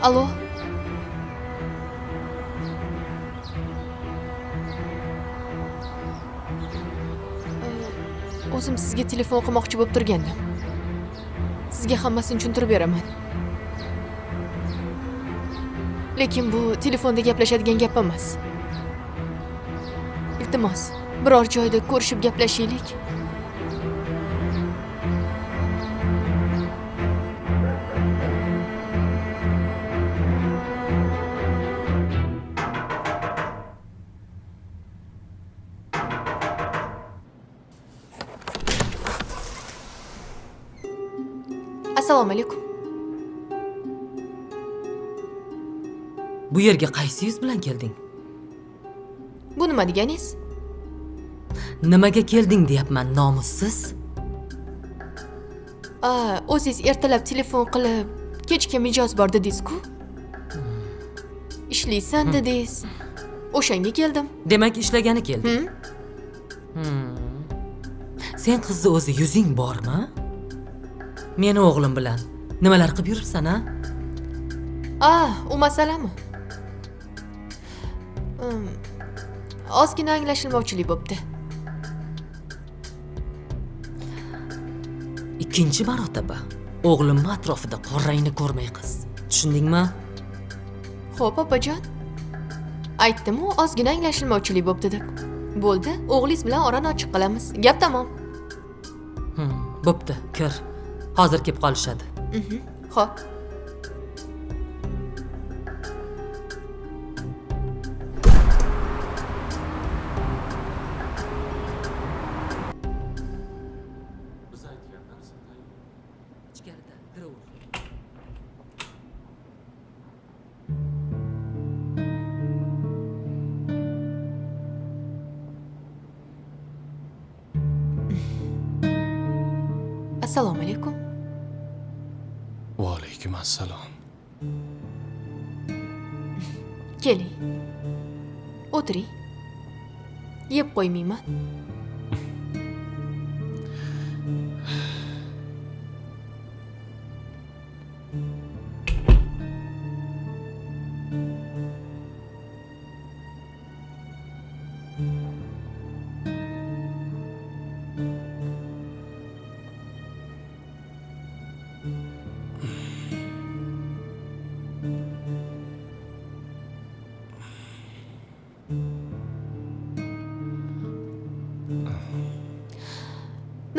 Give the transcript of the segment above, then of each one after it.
Alo. O'zim sizga telefon qilmoqchi bo'lib turgandim. Sizga hammasini tushuntirib beraman. Lekin bu telefonda gaplashadigan gap emas. Iltimos, biror joyda ko'rishib gaplashaylik. Assalomu alaykum. Bu yerga qaysi yuz bilan kelding? Bu nima deganingiz? Nimaga kelding deyapman, nomussiz. A, o'zingiz ertalab telefon qilib, kechga mijoz bor dedingiz-ku. Ishlaysan dedingiz. O'shanga keldim. Demak, ishlagani kelding. Sen qizni o'zi yuzing bormi? Meni o'g'lim bilan nimalar qilib yuribsan, a? A, u masalami? Ozgina anglashilmovchilik bo'pti. Ikkinchi marotaba o'g'limni atrofida qorangni ko'rmay qiz. Tushundingmi? Xo'p, opajon. Aytdim-u, ozgina anglashilmovchilik bo'pti deb. Bo'ldi, o'g'lingiz bilan orani ochiq qilamiz. Gap tamom. Bo'pti, kir. Hozir kelib qolishadi. Xo'p. Ichkarida kiraver. Assalomu alaykum. Va alaykum assalom. Keling. O'tiring. Yeb qo'ymayman.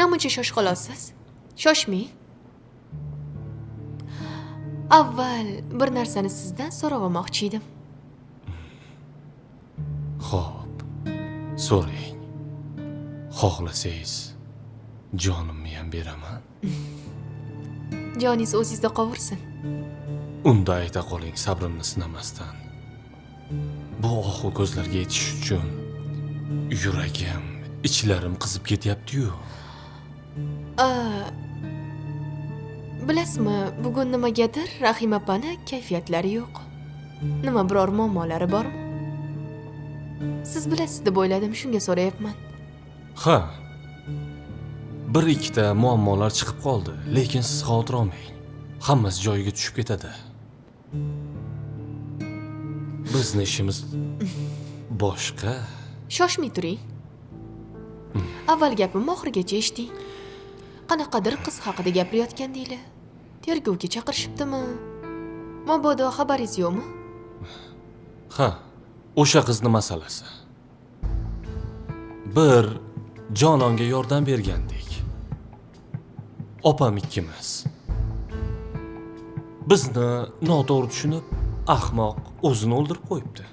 Namuncha shoshqalosiz? Shoshmang. Avval bir narsani sizdan so'rab olmoqchi edim. Xo'p, so'rang. Xohlasangiz jonimni ham beraman. Joningiz o'zingizda qovursin. Unda ayta qoling, sabrimni sinamasdan. Bu ohu ko'zlarga yetish uchun yuragim, ichlarim qizib ketyapti-yu. Bilasizmi, bugun nimagadir Rahima opani kayfiyatlari yo'q. Nima, biror muammolari bormi? Siz bilasiz deb o'yladim, shunga so'rayapman. Ha. Bir ikkita muammolar chiqib qoldi, lekin siz xavotir olmang. Hammasi joyiga tushib ketadi. Bizni ishimiz boshqa. Shoshmay turing. Avval gapimni oxirigacha eshiting. Qanaqadir qiz haqida gapirayotgandinglar. Tergovga chaqirishibdimi? Mabodo xabaringiz yo'qmi? Ha, o'sha qizni masalasi. Bir jononga yordam bergandik. Opam ikkimiz. Bizni noto'g'ri tushunib, ahmoq o'zini o'ldirib qo'yibdi.